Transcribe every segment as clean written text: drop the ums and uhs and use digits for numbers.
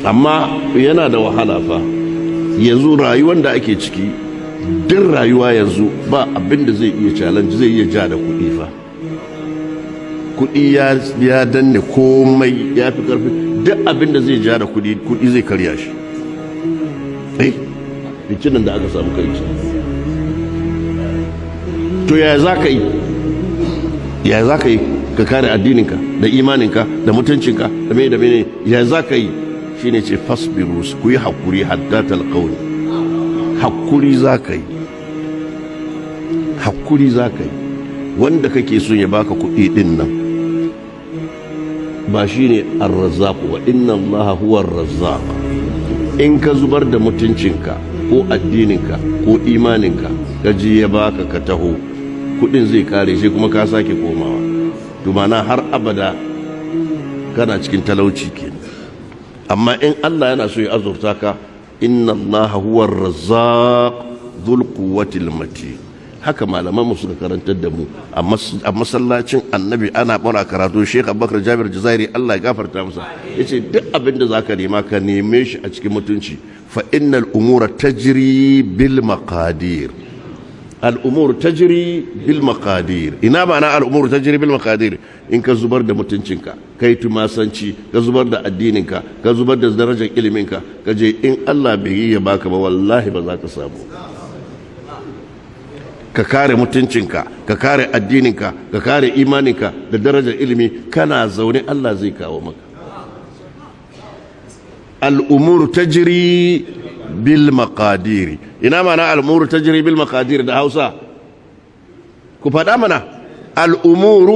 Amma yana da wahala fa. Yanzu rayuwar da ake ciki, duk rayuwa yanzu ba abin da zai iya challenge, zai iya ja da kuɗi fa. Kuɗi ya danne komai, ya fi ƙarfi. Duk abin da zai ja da kuɗi, kuɗi zai karya shi. Eh, fitinan da aka samu kai ciki. To yaya za ka yi? Yaya za ka yi ka kare addininka da imaninka da mutuncinka da mene da mene? Yaya za ka yi? Shine ce فاصبروا, ku yi hakuri, حتى تلقوني. Hakuri za ka yi, hakuri za ka yi. Wanda kake son ya baka kuɗi ɗin nan ba shine الرزاق وإن الله هو الرزاق. In ka zubar da mutuncinka ko addininka ko imaninka, ka ji ya baka, ka taho, kuɗin zai kare shi kuma ka sake komawa. To mana har abada kana cikin talauci kenan. Amma in Allah yana so ya azurta ka, إن الله هو الرزاق ذو القوة المتين. Haka malaman mu suka karantar da mu a masallacin Annabi. Ana muna karatu, Sheikh Abubakar Jabir Jazairi, Allah ya gafarta masa, yace duk abin da zaka nema, ka neme shi a cikin mutunci. فإن الأمور تجري بالمقادير. الأمور تجري بالمقادير. Ina ma'ana الأمور تجري بالمقادير? In ka zubar da mutuncinka, kai tumasanci, ka zubar da addininka, ka zubar da darajar iliminka, ka je, in Allah bai yi ya baka ba, wallahi ba za ka samu. Ka kare mutuncinka, ka kare addininka, ka kare imaninka da darajar ilimi, kana zaune Allah zai kawo maka. الأمور تجري بالمقادير. Ina mana الأمور تجري بالمقادير da Hausa? Ku faɗa mana. الأمور,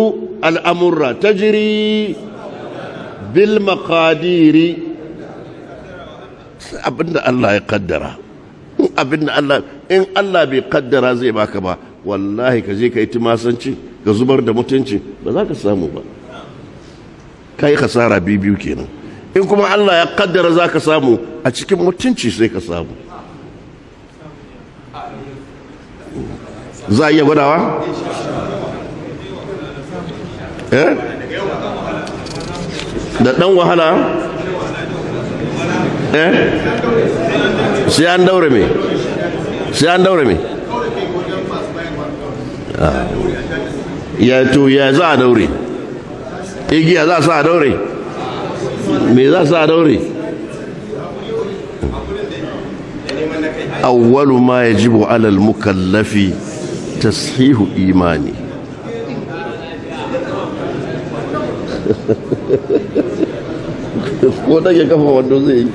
al'amurra, تجري بالمقادير, abinda Allah ya kaddara. Abinda Allah, in Allah bai kaddara zai baka ba, wallahi ka je ka yi tumasanci, ka zubar da mutunci, ba za ka samu ba. Ka yi kasara biyu kenan. In kuma Allah ya kaddara za ka samu, a cikin mutunci sai ka samu. Za a iya gwadawa? Eh, da ɗan wahala. Eh, sai an daure me? Sai an daure me? Ya to, ya za a daure? Igiya za a sa a daure? Me za a sa a daure? أول ما يجب على المكلف تصحيح إيمانه. Ko dage kafa wando zai yi,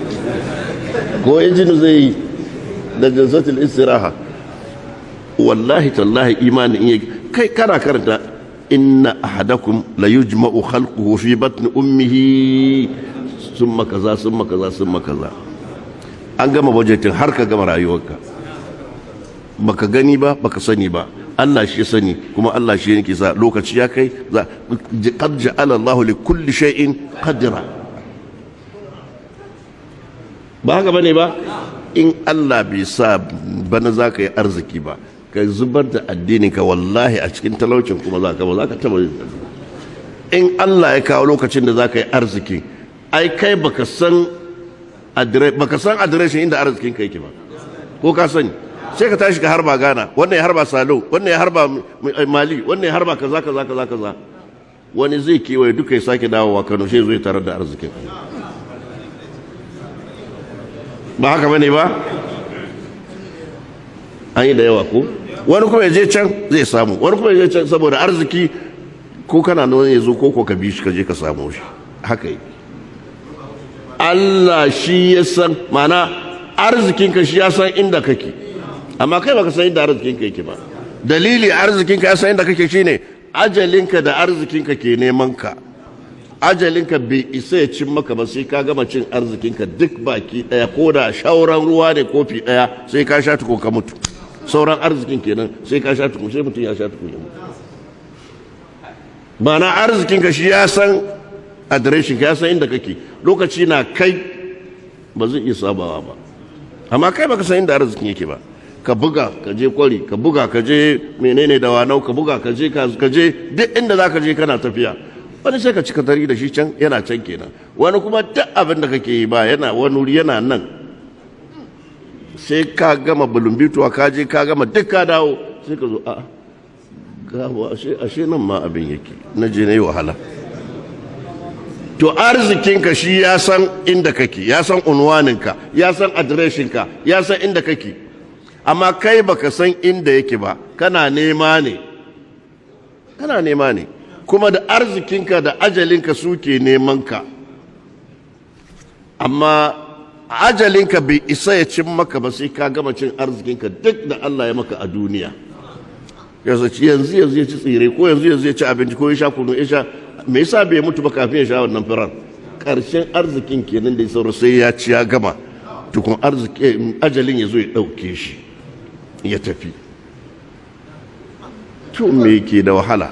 ko injinu zai yi da جلسة الاستراحة. Wallahi tallahi, imani in kai kana karanta إن أحدكم ليجمع خلقه في بطن أمه ثم kaza ثم kaza ثم kaza. An gama budgeting har ka gama rayuwarka, baka gani ba, baka sani ba. Allah shi sani, kuma Allah shi yake sa lokaci ya kai za. قد جعل الله لكل شيء قدرا. Ba haka bane ba? In Allah bai sa bana za ka yi arziki ba, ka zubar da addininka, wallahi a cikin talaucin kuma za ka ba za ka taba. In Allah ya kawo lokacin da za ka yi arziki, ai kai baka san adireshin inda arzikin ka yake ba. Ko ka sani? Sai ka tashi ka harba Ghana, wannan ya harba Salo, wannan ya harba Mali, wannan ya harba kaza kaza kaza kaza. Wani zai kewaye duka ya sake dawowa Kano, sai zai tarar da arzikin. Ba haka bane ba? An yi da yawa ko? Wani kuma ya je can zai samu, wani kuma ya je can, saboda arziki ko kana nan ya zo, ko ka bi shi ka je ka samu shi. Haka yi Allah shi ya san mana arzikinka, shi ya san inda kake, amma kai baka san inda arzikinka yake ba. Dalili arzikinka ya san inda kake shine ajalinka da arzikinka ke neman ka. Ajalinka bai isa ya cin maka ba sai ka gama cin arzikinka duk baki daya. Ko da shauran ruwa ne kofi daya, sai ka sha tukun ka mutu. Sauran arzikin kenan, sai ka sha tukun, sai mutum ya sha tukun ya mutu. Ma'ana arzikinka shi ya san adireshin ka, ya san inda kake. Lokaci na kai ba zai iya sabawa ba, amma kai baka san inda arzikin yake ba. Ka buga ka je Kwari, ka buga ka je menene da wanau, ka buga ka je ka je duk inda za ka je, kana tafiya. Wani sai ka cika tari da shi can, yana can kenan. Wani kuma duk abin da kake yi ba yana wani wuri, yana nan. Sai ka gama bulumbituwa, ka je ka gama duk, ka dawo, sai ka zo, a gawa, ashe nan ma abin yake, na je na yi wahala. To arzikinka shi ya san inda kake, ya san unwaninka, ya san adireshinka, ya san inda kake, amma kai baka san inda yake ba. Kana nema ne, kana nema ne. Kuma da arzikinka da ajalinka suke neman ka, amma ajalinka bai isa ya cin maka ba sai ka gama cin arzikinka duk da Allah ya maka a duniya. Yanzu yanzu yanzu ya ci tsire, ko yanzu yanzu ya ci abinci, ko ya sha kunu ya sha. Me yasa bai mutu ba kafin ya sha wannan firar? Karshen arzikin kenan da ya saura, sai ya ci ya gama tukun arziki, ajalin ya zo ya ɗauke shi ya tafi. To me yake da wahala?